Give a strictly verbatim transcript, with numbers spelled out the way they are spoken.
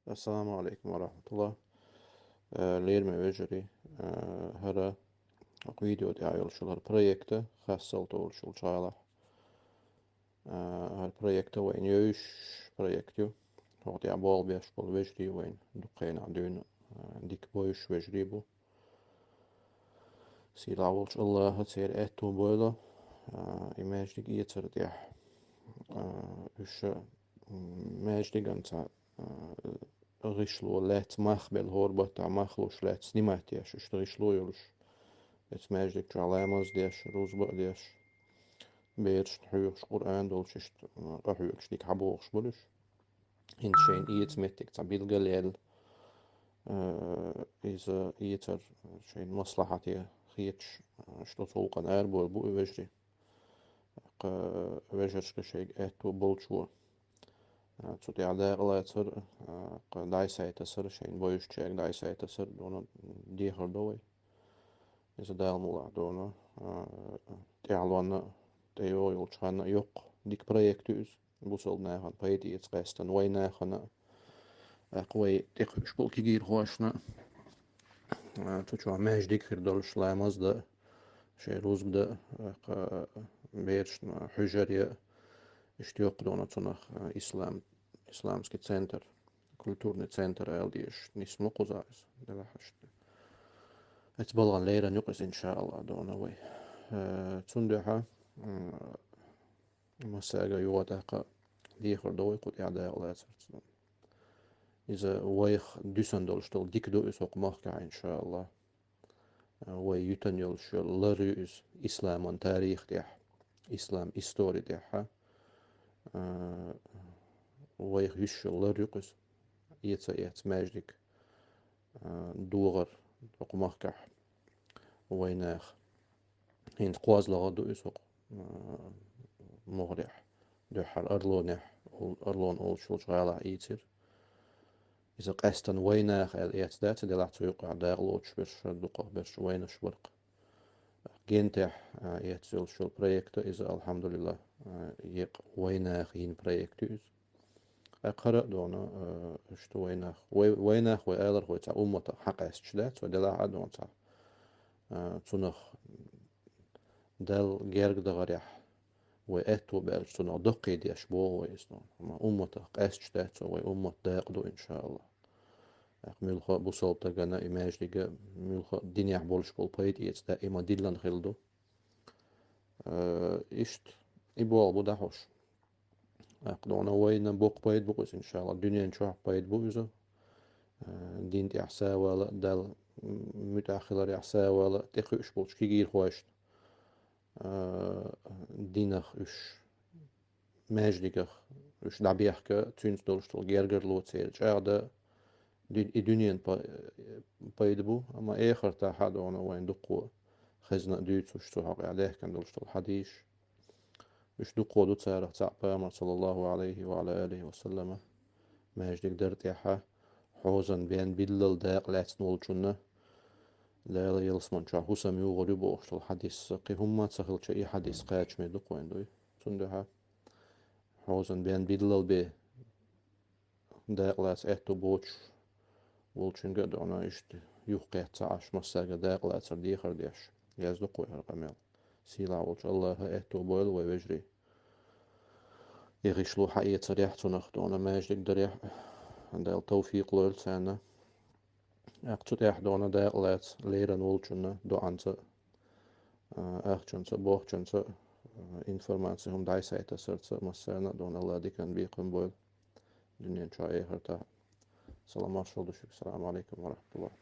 Ассаламу алейкум ва рахматуллах. Э, лерме вежарий, э, хара видео тӀехь йолуш хӀара проекта, хасса олуш йолчу гӀалахь. Э, хӀара проекта вайн йовзуш проект ю. ХӀокху тӀехь болх беш болу вежарий вайн дукха хенахь дуьйна, э, дика бовзуш вежарий бу. Сийлахь волчу Аллаха церан аьтту бойла, а, и маьждиг эцар тӀехь. А, уьш, м, маьждиган ца, а, гӀишло лаьцна мах белла, хӀора баттахь мах луш лаьцна снимать деш, уьш гӀишло йолуш. Эцу маьждиг чохь ламаз деш, рузба а деш, берашна хьоьхуш, Къуръан долчу иштта, а, къахьоьгуш дика хьабохуш болуш. ХӀинца шайна эца меттиг цхьа билгалъяьлла, э, иза эцар шайна маслахьате хеташ, э, што цу гӀуллакхана арабойла бу и вежарий. Кху вежаршка шайга аьтту болчо, э, цу тӀехь дакъалацар, э, кху дӀасатасар, шайна бовзучаьрга дӀасатасар дуна дехар до вай. Иза Дала мукъалахь дуна, а, тӀаьхьалонна тӀейогӀу йолчу ханна йоккха дика проект ю иза. Бусалба нахана пайда эца къаьстина вай нахана, а, кху вай тӀекхуьуш болу кегийрхошна, а, цу чохь маьждиг хир долуш ламаз дан, шайн рузба дан, а, кху берашна хьуьжар ян, иштта йоккха дуна цунах, а, ислам, исламский центр. Культурный центр аьлла дезаш нисма кхузахь иза, делахь иштта. Эцу балгӀан леран юкъа иза, иншааллах, дуна вай. Э, цундуьхьа, м, массаьрга юха а тӀаккха дехар до вай кху тӀехь дакъалацарца. Иза вайх дуьсун долуш долу дика ду иза хӀокху махкахь, иншааллах. Вай юьтан йолуш йолу лар ю иза исламан тарих тӀехь, ислам истори тӀехь. А, вайх юьсуш йолу лар ю иза, эца а эцна маьждиг, а, догӀар хӀокху махкахь вайнах. ХӀинца кхозлагӀа ду иза хӀокху, а, могӀарехь, дуьххьара Орлонехь, ол-, Орлон олуш йолчу гӀалахь ийцира. Иза къаьстина вайнах аьлла эцна дац, делахь цу юкъахь дакъа лоцуш берш дукхах берш вайнаш бара-кх. Гентехь, а, эцна йолуш йолу проекта иза, алхьамдулиллах, а, еккъа вайнах йина проект ю иза. Ткъа хӀара а дуна, а, иштта вайнах, вай, вайнах вай алархой цхьа умматах хьакъаьсташ дац, вай делахь а дуна цхьа, а, цунах Далла герга дахарехь, вай аьтту баьлча цунах даккхийдеш боху вай иза. Амма умматах къаьсташ дац, вай уммат дакъа ду, иншааллах. ТӀаккха муьлхха а бусалба стагана и маьждига, муьлхха а динехь болуш болу пайда эца даима диллина хилла ду. Э, иштта, и болх бу дӀахьош. ТӀаккха дуна вайна боккха пайда бу иза, иншааллах. Дуьнен чохь пайда бу иза. Э, дин тӀехь савала, Далла муьтӀахь хиларехь савала, тӀекхуьуш болчу кегийрхошна, а, динах уьш маьждигах уьш дӀабехка, цуьнца долуш долу гергарло церан чӀагӀдан ди-, и дуьненан па-, пайда бу, амма эхартахь а дуна вайн дуккхо хезна а дуьйцуш цу хьокъехь даьхкина долуш долу хьадисаш. Уьш дуккхо ду царах цхьаъ Пайхамар, саллаллаху алейхи ва аля алихи ва саллама, маьждиг дар тӀехьа, хьозан бен биллал дакъа лаьцна волчунна, Дала ялсаман чохь хӀусам югӀур ю бохуш долу хьадис, кхин хӀумма а ца хилча, и хьадис кхачаме ду-кх вайн дуй. Цундуьхьа хьозан бен биллал бен дакъа лаца аьтту боцуш волчуьнга а дуна иштта юхакхетта ца Ӏаш, массаьрга дакъа лацар дехар деш, яздо-кх вай хӀара къамел. Сийлахь волчу Аллаха аьтту бойла вай вежарий. И гӀишло хьаэцарехь, цунах дуна маьждиг дарехь, Дала тавфикъ лойла царна. ТӀаккха цу тӀехь дуна дакъа лаца леррина волчунна доӀанца а, ахчанца а, бохчанца а, информаци хӀума дӀасайтасарца а массарна а дуна Алла диканна бекхам бойла дуьнен чохь а, эхартахь а. Салам маршалла ду шуьга. Салам алейкум ва рахматуллах.